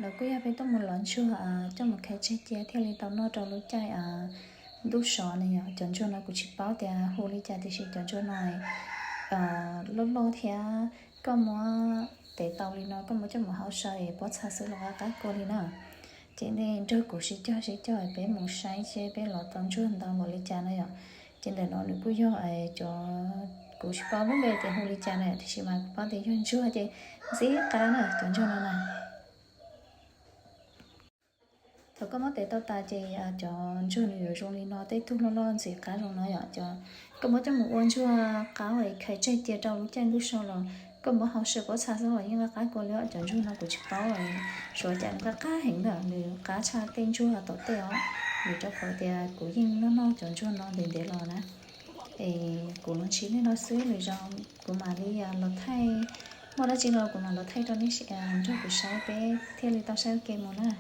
Lawv kuj yog peb tuaj mus lov ntsuag coj mus khai tseg cia thiaj li tau noj rau lub caij ntuj so na yom. Cov ntsuag no kuv tsis paub tias hu li cas tiam sis cov ntsuag no loj loj thiab koj muab tev tau li no koj muab coj mus hau so es pob txha xwb los qab qab kua li na. Ces nej nrog kuv sib cog sib cog peb mus saib seb peb lov tau ntsuag ntau npaum li cas na yom. Ces ntawm no nws kuj yog cov, kuv tsis paub lub npe tias hu li cas na tiam sis mas kuv paub tias yog ntsuag ces ntxim qab na cov ntsuag no na. Thaum koj muab tev tau tas ces cov ntsuag nws yuav zoo li no, tej tug loj loj ntxim qab zoo no yom. Cov koj muab coj mus ua ntsuag qaub es khai tseg cia rau lub caij ntuj so los koj muab hau so pob txha xwb los yeej qab qab kua li os. Cov ntsuag no kuv tsis paub suav cas nws qab qab heev ntawm nws qab tshaj tej ntsuag tom tej os. Vim rau qhov tias kuv yeej noj noj cov ntsuag no ntev ntev los na. Es kuv los ntsib nej no xwb, lwm zaus kuv mam li los thaij, muaj dab tsi los kuv mam los thaij rau nej nrog kuv saib peb thiaj li tau saib ua ke mus na.